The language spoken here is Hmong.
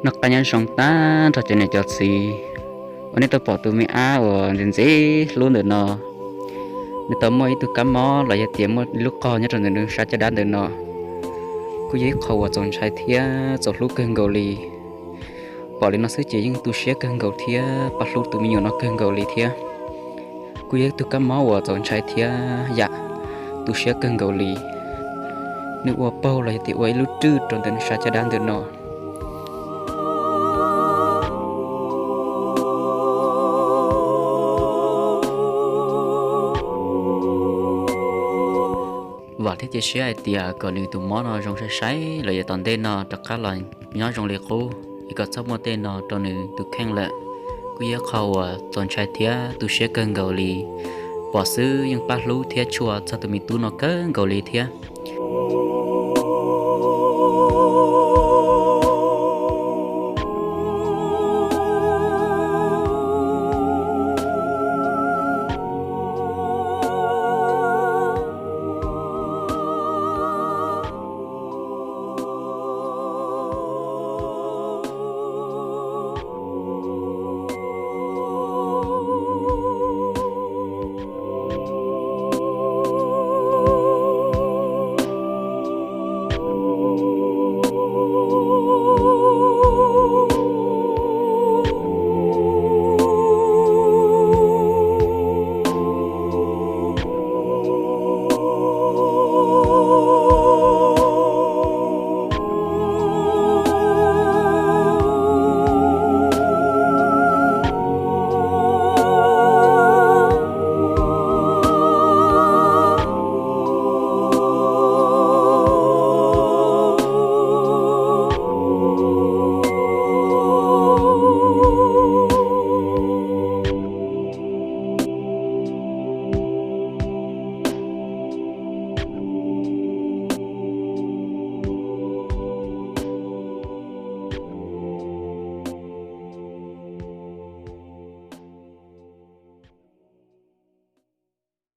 Noj qab nyob zoo tag nrho cov niam cov txiv uas nej tau pom tus me ab uas ntxim ntxim hlub ntawm no. Nws tau muaj ib tug kab mob los yog tias muaj ib lub qog nyob rau ntawm nws sab caj dab ntawm no. Kuj yog ib qho uas txaus ntshai thiab txaus hlub kawg nkaus li. Pom li no xwb ces yeej tu siab kawg nkaus thiab pab hlub tus me nyuam no kawg nkaus li thiab. Kuj yog ib tug kab mob uas txaus ntshai thiab yam tu siab kawg nkaus li. Nws ua paug los yog tias ua ib lub rwj rau ntawm nws sab caj dab ntawm no. Vam thiab cia siab hais tias kom nws tus mob no zoo sai sai los yog tom ntej no rov qab los nyob zoo li qub es kom txhob muaj tej no rau nws tus kheej lawm. Kuj yog qho uas txaus ntshai thiab tu siab kawg nkaus li. Pom xwb yeej pab hlub thiab tshua txog tus me tub no kawg nkaus li thiab.